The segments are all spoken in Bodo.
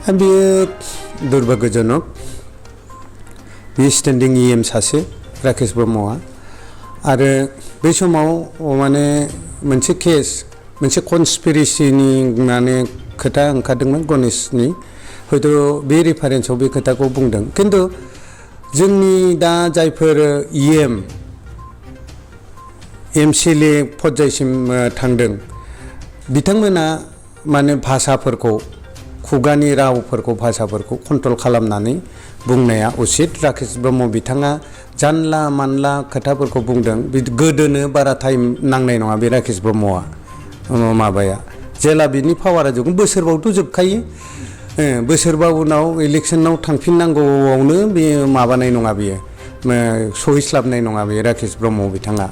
बेयो दुर्भाग्यजनक बे स्टेन्डिं EM सासे राकेश ब्रह्मआ आरो बे समाव माने मोनसे केस मोनसे कनस्पिरेसिनि माने खोथा ओंखारदोंमोन गणेशनि हयथ' बे रेफारेन्सआव बे खोथाखौ बुंदों किन्तु जोंनि दा जायफोर EM MCLA पर्यायसिम थांदों बिथांमोना माने भाषाफोरखौ खुगानि रावफोरखौ भाषाफोरखौ कन्ट्रल खालामनानै बुंनाया उचित राकेश ब्रह्म बिथाङा जानला मानला खोथाफोरखौ बुंदों गोदोनो बारा टाइम नांनाय नङा बे राकेश ब्रह्मआ माबाया जेला बिनि पावारा जोबगोन बोसोरबावथ' जोबखायो बोसोरबा उनाव इलेक्सनाव थांफिननांगौआवनो बे माबानाय नङा बियो सहिस्लाबनाय नङा बे राकेश ब्रह्म बिथाङा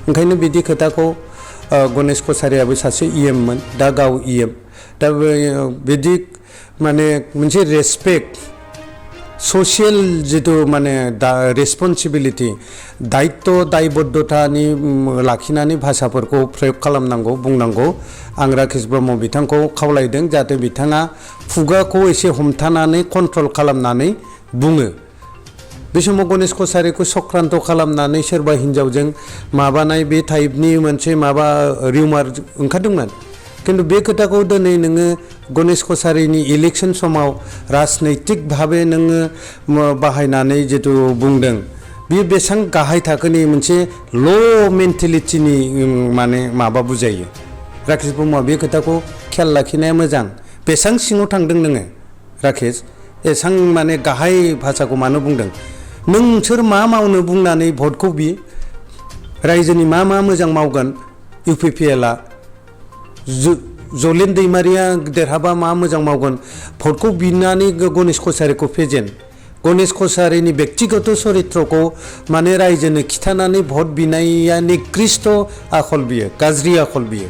ओंखायनो बिदि खोथाखौ गणेश कछारियाबो सासे EM मोन दा गाव EM दा बिदि माने मोनसे रेसपेक्ट ससियेल जितु माने दा रेसपन्सिबिलिटि दायित्व दायबद्धतानि लाखिनानै भाषाफोरखौ प्रयोग खालामनांगौ बुंनांगौ आं राकेश ब्रह्म बिथांखौ खावलायदों जाहाथे बिथाङा खुगाखौ एसे हमथानानै कन्ट्रल खालामनानै बुङो बे समाव गणेश कछारिखौ सक्रान्त खालामनानै सोरबा हिन्जावजों माबानाय बे टाइपनि मोनसे माबा रिउमार ओंखारदोंमोन किन्तु बे खोथाखौ दिनै नोङो गणेश कछारिनि इलेक्सन समाव राजनैतिक भाबे नोङो बाहायनानै जितु बुंदों बेयो बेसेबां गाहाय थाखोनि मोनसे ल' मेन्टेलिटिनि माने माबा बुजायो राकेश ब्रह्मआ बे खोथाखौ खेयाल लाखिनाया मोजां बेसेबां सिङाव थांदों नोङो राकेश एसां माने गाहाय भाषाखौ मानो बुंदों नोंसोर मा मावनो बुंनानै भटखौ बियो रायजोनि मा मोजां मावगोन UPPLआ जलेन दैमारिया देरहाबा मा मोजां मावगोन भटखौ बिनानै गणेश कछारिखौ फेजेन गणेश कछारिनि व्यक्तिगत चरित्रखौ माने रायजोनो खिथानानै भट बिनाया निकृष्ट आखल बियो गाज्रि आखल बियो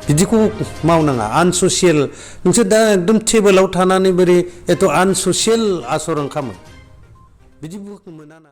बिदिखौ मावनाङा आनससियेल नोंसोर दा एकदम टेबोलाव थानानै बोरै एथ' आनससियेल आचरन खालामो बिदि मोना ना